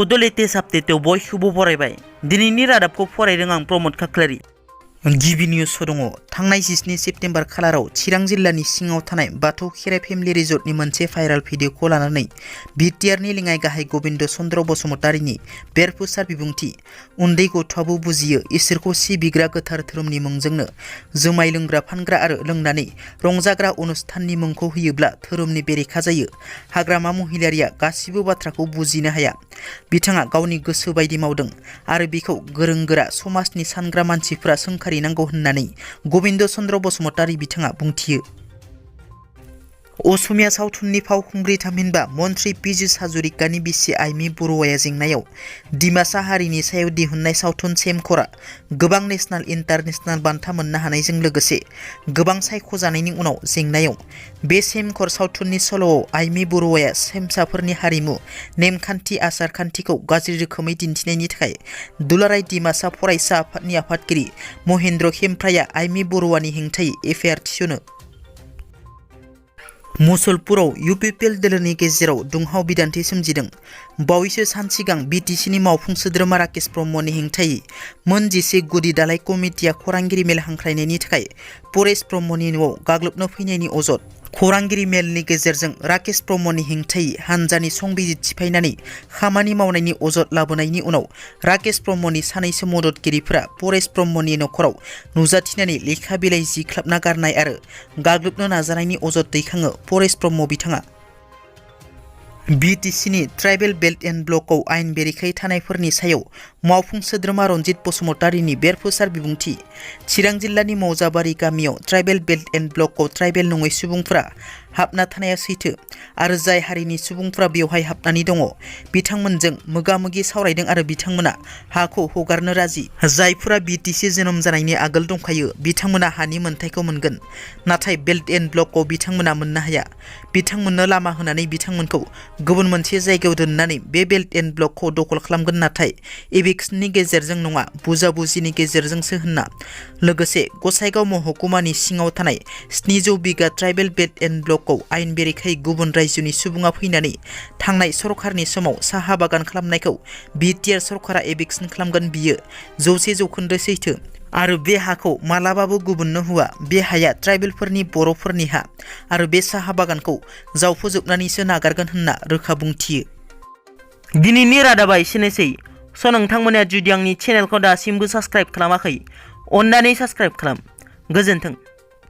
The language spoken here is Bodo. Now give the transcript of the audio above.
बड' लेटेस्ट आपडेटआव बयखौबो बरायबाय। दिनैनि रादाबखौ फरायदों आं प्रमद खाख्लारि। गिबि निउस दङ। थांनाय 17 सेप्तेम्बर खालाराव चिरां जिल्लानि सिङाव थानाय बाथौ खेराइ फेमिलि रिजर्टनि मोनसे भाइराल भिडिअखौ लानानै बिटिआरनि लेङाइ गाहाय गबिन्द चन्द्र बसुमतारीनि बेरफुसार बिबुंथि उन्दै गथ'आबो बुजियो इसोरखौ सिबिग्रा गोथार धोरोमनि मुंजोंनो जुमाय लोंग्रा फानग्रा आरो लोंनानै रंजाग्रा अनुष्ठाननि मुंखौ होयोब्ला धोरोमनि बेरेखा जायो। हाग्रामा महिलारिया गासिबो बाथ्राखौ बुजिनो हाया। बिथाङा गावनि गोसो बायदि मावदों आरो बेखौ गोरों गोरा समाजनि सानग्रा मानसिफोरा सोंखारिनांगौ होननानै गबिन्द चन्द्र बसुमतारी बिथाङा बुंथियो। असमिया सावथुननि फावखुंग्रि थामहिनबा मन्त्रि पीयूष हाजरिकानि बिसि आइमि बरुवाया जेंनायाव डिमासा हारिनि सायाव दिहुननाय सावथुन सेमख'रा गोबां नेशनेल इन्टारनेशनेल बान्था मोननो हानायजों लोगोसे गोबां सायख'जानायनि उनाव जेंनायाव बे सेमख'र सावथुननि सल'आव आइमि बरुवाया सेमसाफोरनि हारिमु नेमखान्थि आसार खान्थिखौ गाज्रि रोखोमै दिन्थिनायनि थाखाय दुलाराय डिमासा फरायसा आफादनि आफादगिरि महेन्द्र खेमफ्राया आइमि बरुवानि हेंथायै FIR थिसनो। मुसलपुराव UPPL दोलोनि गेजेराव दुंहाव बिदान्थि सोमजिदों। बावैसो सान सिगां BTCनि मावफुं सोद्रोमा राकेश ब्रह्मनि हेंथायै मोन 11 गुदि दालाय कमिटिया खौरांगिरि मेल हांख्रायनायनि थाखाय परेश ब्रह्मनि न'आव गाग्लोबनो फैनायनि अजद। खौरांगिरि मेलनि गेजेरजों राकेश ब्रह्मनि हेंथायै हानजानि संबिजित सिफायनानै खामानि मावनायनि अजद लाबोनायनि उनाव राकेश ब्रह्मनि सानैसो मददगिरिफोरा परेश ब्रह्मनि नखराव नुजाथिनानै लेखा बिलाइ जिख्लाबना गारनाय आरो गाग्लोबनो नाजानायनि अजद दैखाङो परेश ब्रह्म बिथाङा। BTCनि ट्राइबेल बेल्ट एन्ड ब्लकआव आयेन बेरेखायै थानायफोरनि सायाव मावफुं सोद्रोमा रनजित बसुमतारीनि बेरफुसार बिबुंथि। चिरां जिल्लानि मौजाबारि गामियाव ट्राइबेल बेल्ट एन्ड ब्लकआव ट्राइबेल नङै सुबुंफोरा हाबना थानाया सैथो आरो जाय हारिनि सुबुंफोरा बेवहाय हाबनानै दङ बिथांमोनजों मोगा-मोगि सावरायदों आरो बिथांमोना हाखौ हगारनो राजि। जायफोरा BTC जोनोम जानायनि आगोल दंखायो बिथांमोना हानि मोनथायखौ मोनगोन, नाथाय बेल्ट एन्ड ब्लकआव बिथांमोना मोननो हाया। बिथांमोननो लामा होनानै बिथांमोनखौ गुबुन मोनसे जायगायाव दोननानै बे बेल्ट एन्ड ब्लकखौ दखल खालामगोन, नाथाय एभिक्शननि गेजेरजों नङा बुजा-बुजिनि गेजेरजोंसो होनना। लोगोसे गसाइगाव महकुमानि सिङाव थानाय 700 बिगा ट्राइबेल बेल्ट एन्ड ब्लकआव आयेन बेरेखायै गुबुन रायजोनि सुबुङा फैनानै थांनाय सरकारनि समाव साहा बागान खालामनायखौ BTR सरकारा एभिक्शन खालामगोन बियो 100% सैथो। आरो बे हाखौ मालाबाबो गुबुननो होआ। बे हाया ट्राइबेलफोरनि बर'फोरनि हा आरो बे साहा बागानखौ जावफुजोबनानैसो नागारगोन होनना रोखा बुंथियो। दिनैनि रादाबा एसेनोसै। नोंथांमोना जुदि आंनि चेनेलखौ दासिमबो साबस्क्राइब खालामाखै अन्नानै साबस्क्राइब खालाम। गोजोन्थों।